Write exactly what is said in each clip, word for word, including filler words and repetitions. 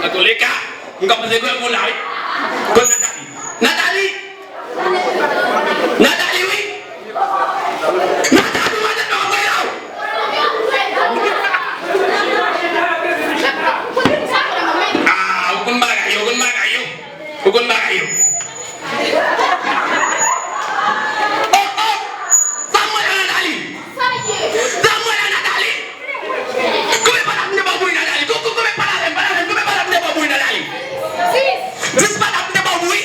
Antouka, m ka panse gwo moun la, wi. Kot Nathalie? Nathalie! Nathalie, wi! Nathalie, ou mande non, voyou! Ah, ou konn bagay yo, ou konn bagay yo. Ou konn bagay yo. Oh, oh! Sa m wè la, Nathalie? Sa m wè la, Nathalie? Koupe patat m te ba w pou li, Nathalie. Kou-, kou-, koupe patat m, patat m, koupe patat m te ba w pou li, Nathalie. Dis patat m te ba w pou li.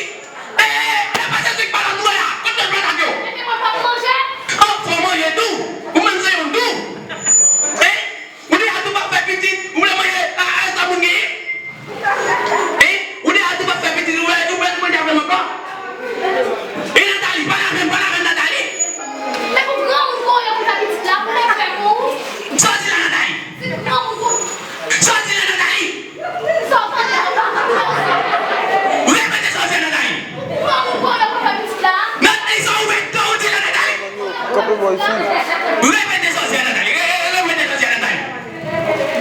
Eh, eh, eh, pa se sik patat m wè la. Kote lòt patat yo? Oh, fò w manje tou. Ou menm se youn tou. Eh? Ou deja tou p ap fè pitit, ou vle manje a, a sa moun genyen? Hein? Ou deja tou p ap fè pitit, ou vle, ou vle manje avè m ankò? E Nathalie, pale avè m, pale avè m, Nathalie. Men pou granmoun konnen pou fè pitit la, pou fè pou ou. Sa w di la, Nathalie? Se granmoun pou Sa w di la, Nathalie? Sa w tande la, ou pa konprann. Repete sa w di la, Nathalie. Pou granmoun konnen pou fè pitit la. Nathalie, sa w wè, sa w di la, Nathalie? Kanpe bò isi. Repete sa w di a, Nathalie. Re-, re-, repete sa w di a, Nathalie.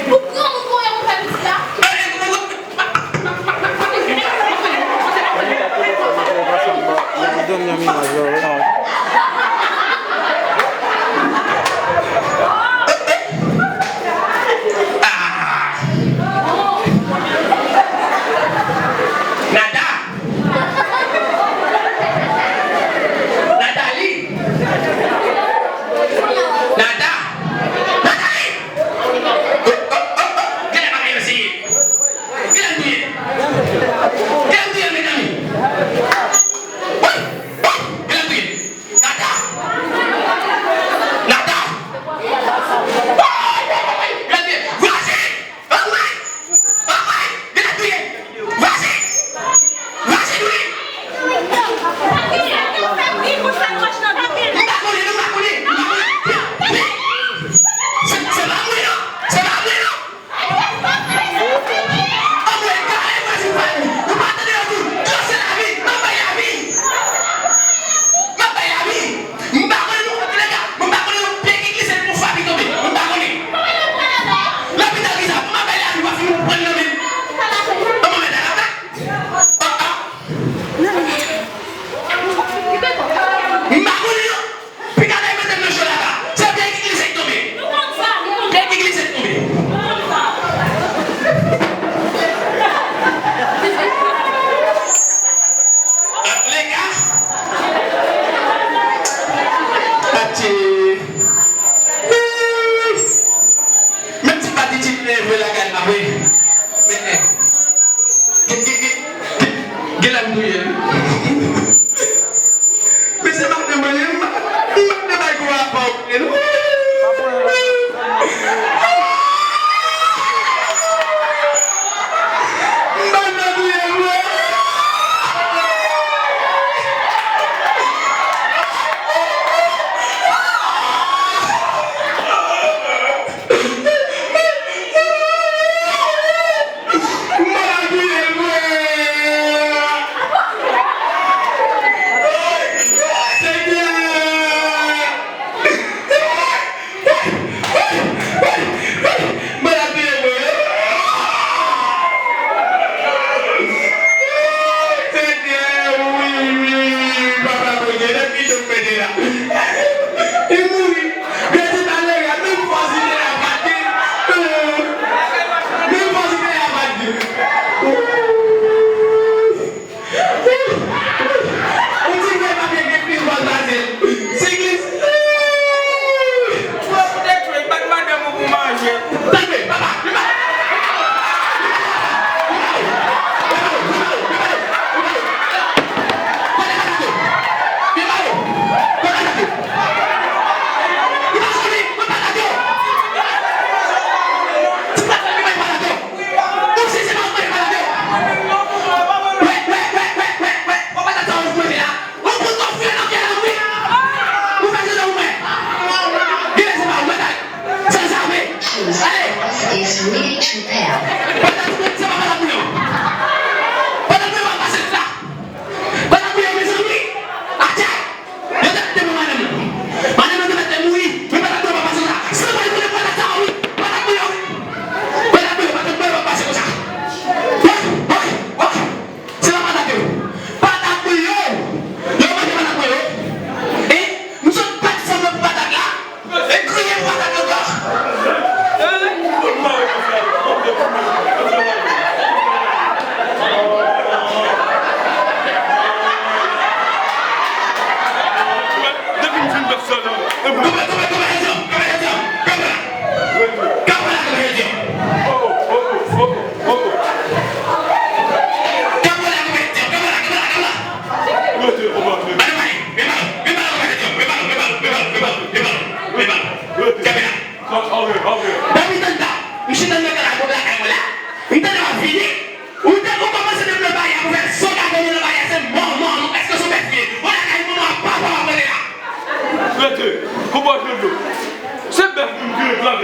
Pou granmoun konnen pou fè pitit la. Dènye imaj la, wi. Ah. Nada. Nathalie. Nada. Nathalie! Oh, oh, oh, oh. Gade bagay yo se ye. Gade l touye. Gade l touye, mezanmi. Woy! Woy! Gade l touye. Nada! Nada! Woy! Woy! Woy! Gade l touye. Voisin! Anmwey! Anmwey! Gen nèg touye! Vwazen! Vwazen touye! M pa konnen, non, m pa konnen, m pa konnen. Se, se pa mwen, non! Se pa mwen, non! Anmwey, kare vwazen pa nou! Ou pa tande yo di, dlo se lavi! M ap bay lavi! M ap bay lavi! M pa konnen nou kote lega, m pa konnen yon pye ki glise pou fwa ki tonbe. M pa konnen. Lopital ki sa, m ap bay lavi, w ap fin pran nan men m. Kòman mèt la la? Ah, ah. M pa konnen non. Piga lè mete m nan cho la la. Se pye ki glise ki tonbe. Pye ki glise ki tonbe. Lega. Atye. Men ti pati ti leve lakay la vre. Men, gen, gen, gen, gen, gen la m touye. Men se maten mwen, m, m, m te bay kou apa w, men. M bay nan touye vre.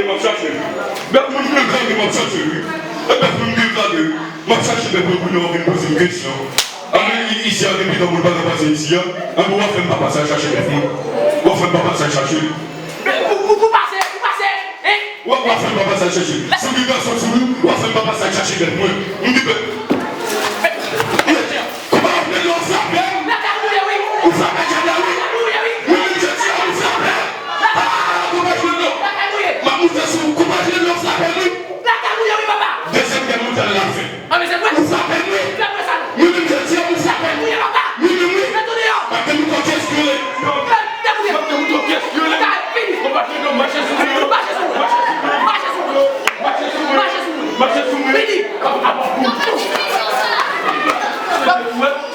M ap chache l. Bèf mwen m ap chache l, wi. E bèf mwen m ap chache l, wi. M ap chache bèf mwen pou yo vin poze m kesyon. Anben, i- isi a, gen pito moun pa ka pase isi a. Anben, w ap fè m pa pase al chache bèf mwen. W ap fè m pa pase al chache l. Ou, ou, ou pase, ou pase, hein? W ap, w ap fè m pa pase al chache l. Si w gen gason sou ou, w ap fè m pa pase al chache bèf mwen. M di bèf. Konpa Jwenn Lò, ou frape m. Ou frape Jwenn Lò, wi. Mwen menm jodi a, ou frape m. Ah, Konpa Jwenn Lò. M ap moute sou ou, Konpa Jwenn Lò, ou frape m, wi. Dezyèm gè mondyal la fèt. Ou frape m, wi. Mwen menm jodi a, ou frape m. Mwen menm, wi. M ap gen mouton kyès ki rele. Konpa Jwenn Lò, mache sou mwen. Mache sou mwen. Mache sou mwen. Mache sou mwen.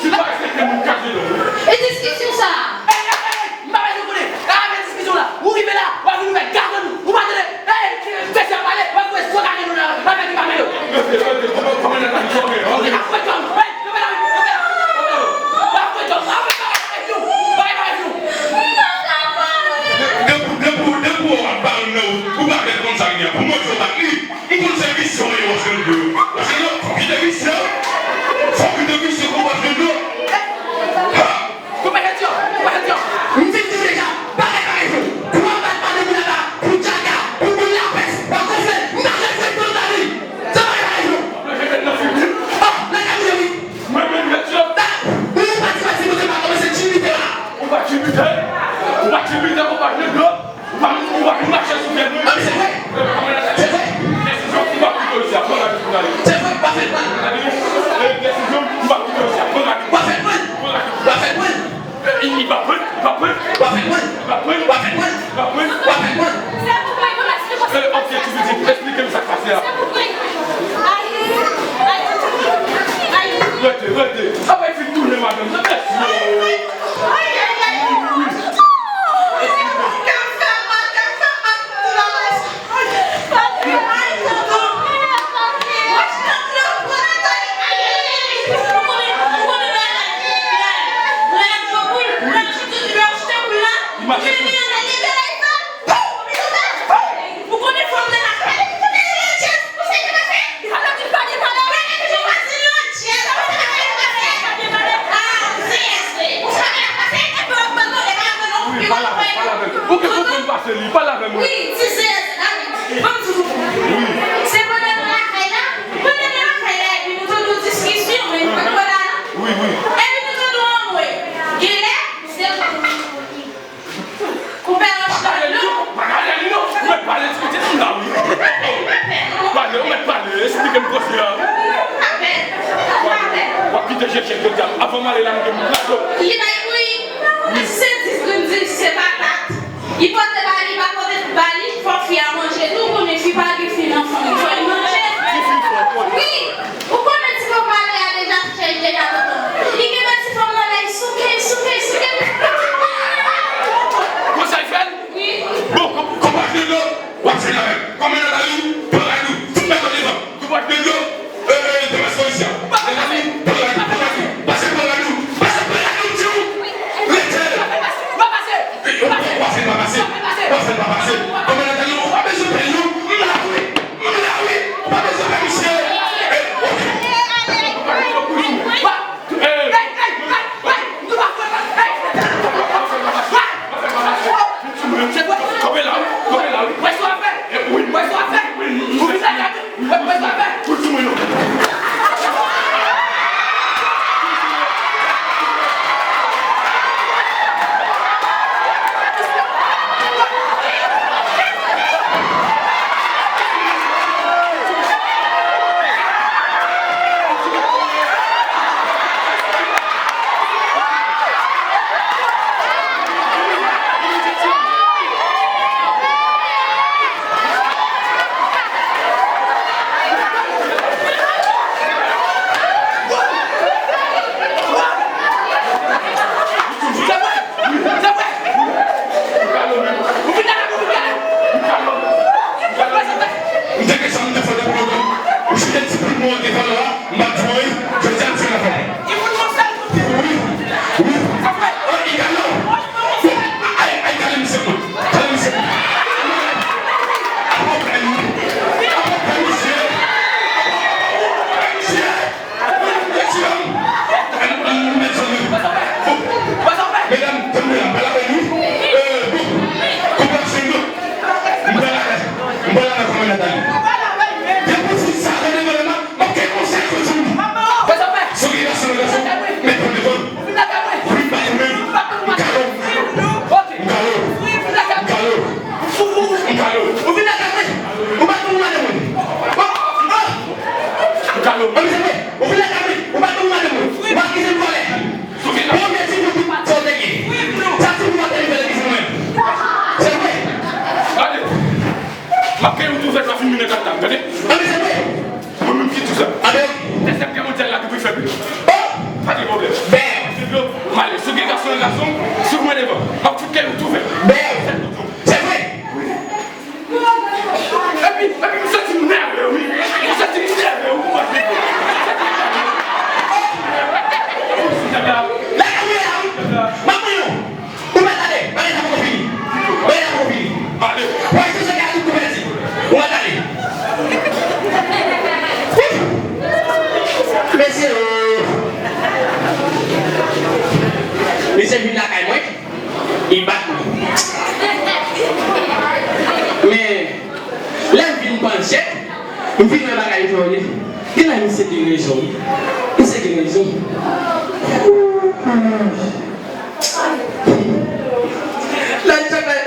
Si pa aksepte moun kache non. E diskisyon sa a? Ey, ey, ey, ey, m pa bezwen konnen. Arete diskisyon la. Ou rive la, w ap vin ouvè gazon nou. Ou pa tande? Ey, mesye ap pale, w ap voye sou gazon nou la, avèk ki pa pale. Mesye, mesye, kòman, kòman nan kondisyon gen? Ok. Afwè djòm. Ey, kanpe la, kanpe la. Afwè djòm. Afwè djòm. Bagay pa rete nou. Depi, depi, depi w ap ba m nan, ou pa vle konn sa k gen. Pou mwen, yo bat li. M konn se visye w ye, Washington. Washington, fòk kite visye w. Fòk kite visye w, Washington. Ha! Koupe tèt yo! Koupe tèt yo! M fin di w deja, bagay pa rete w. Pou w ap bat madanm ou la ba, pou djaga, pou boul lapès, w ap gonfle, m pa vle fè tan nan li. Se bagay pa rete w. Ah, nan ka mouye wi. Mwen menm, mesye. Ou pa di pati, mwen pa kòmanse tchimite la. Ou pa tchimite? Ou pa tchimite, ou pa vle dlo? Ou pa, ou pa vin mache sou tèt mwen? Ah, se vre. Se vre. Desizyon ki pa kite w isi a, pran lavi pou n ale. Se vre, pa fè mal. Tande? E desizyon ki pa kite w isi a, pran lavi. Pa fè mal. Pran lavi. Pa fè mal. E, li, li pa pran, li pa pran. Pa fè mal. Li pa pran. Pa fè mal. Li pa pran. Pa fè mal. E, ok, ti pitit, esplike m sa k pase a. Rete, rete. Sa va fin tounen madanm nan, mesye. Ou konnen fanm nan ap pale, konnen li jès, ou sa ki pase? Sa vle di l pa gen valè? Mwen menm, jan w ap di l lan, jès, ou sa ki pase? Ah, se jès, wi. Ou sa ki ap pase? Epi w ap ban non, e pa ban non. Wi, pale avè m, pale avè m. Ou gen konprann pase li, pale avè mwen. Wi, ti se jès, David. Ban m di w. Wi. Se pandan nou lakay la, pandan nou lakay la, epi nou tande yon diskisyon, men nou pa t wè la, non. Wi, wi. Epi nou tande yon anmwe. Genlè, se Koupe wòch nan non. Pa gade li non, pa gade li non. Ou mèt pale ti pitit m la, wi. Pale, ou mèt pale, esplike m koze a. W ap kite Jejè jodi a. Avan m ale la, m gen m kraze w. Li bay bri. Wi. Se dis grenn dis, se patat. Li pote ba li, pa pote ba li, fò fi a manje tou, konnen fi pa gen fi nan fanmi. Fò li manje. Ti fi fò, fò. Wi. Ou konnen ti fanm mare a deja chèch deja lontan. Li kenbe ti fanm nan la, li souke, li souke, li souke. Konsa l fè l? Wi. Bon, kon, konpòte l non. W ap jwenn avè l. Kòmandan Dayou, pran rad ou, fout mèt ou devan. Konpòte l non. E, e, e, Thomas Polisya. Mezanmi, pran rad ou, pran rad ou. Pase pran rad ou. Pase pran rad Mesye, oh. Misye vin lakay mwen, li bat mwen. Men, lè m vin panche, m vin wè bagay joli. Genlè misye gen rezon, wi. Misye gen rezon. Lè m chak lè,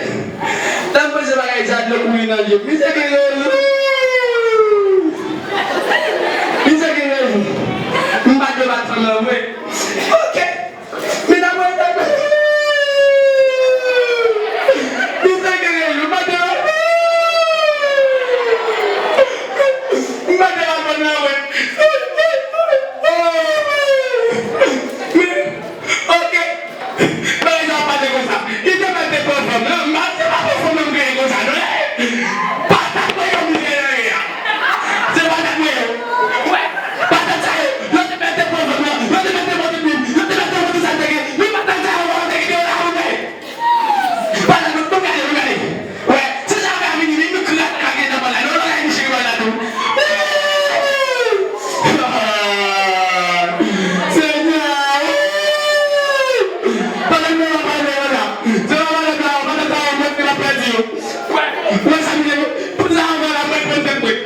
lè m panse bagay sa, dlo kouri nan je m. Misye gen rezon. Misye gen rezon. M pa dwe bat fanm nan vre. Ok. Men nan mwen sa. Misye gen rezon. M pa dwe bat. M pa dwe bat fanm nan vre. Men Ok. Bagay sa ap pase konsa. Li te mèt te pran fanm nan. M pa, se pa pou fanm nan m genyen konsa, non. Patat mwen yo, mizè nan ye a. Se patat mwen yo. Wè. Patat sa yo. Yo te mèt te pran fanm nan. Yo te mèt te pran tout moun. Yo te mèt te pran tout sa te gen. Men patat sa yo, yo te kite yo la pou mwen. Patat mwen, mwen gade, mwen gade. Wè, se sa ka vini, vin nou krak, krak, nan pale la. Nou bagay ni cheri pale la tou. Senyè, pandan nou ap pale la, se pa pale la, pandan sa, mwen, mwen ap pèdi yo. Wè, wè, sa vini, pou sa, mwen, la, mwen, mwen, mwen, mwen.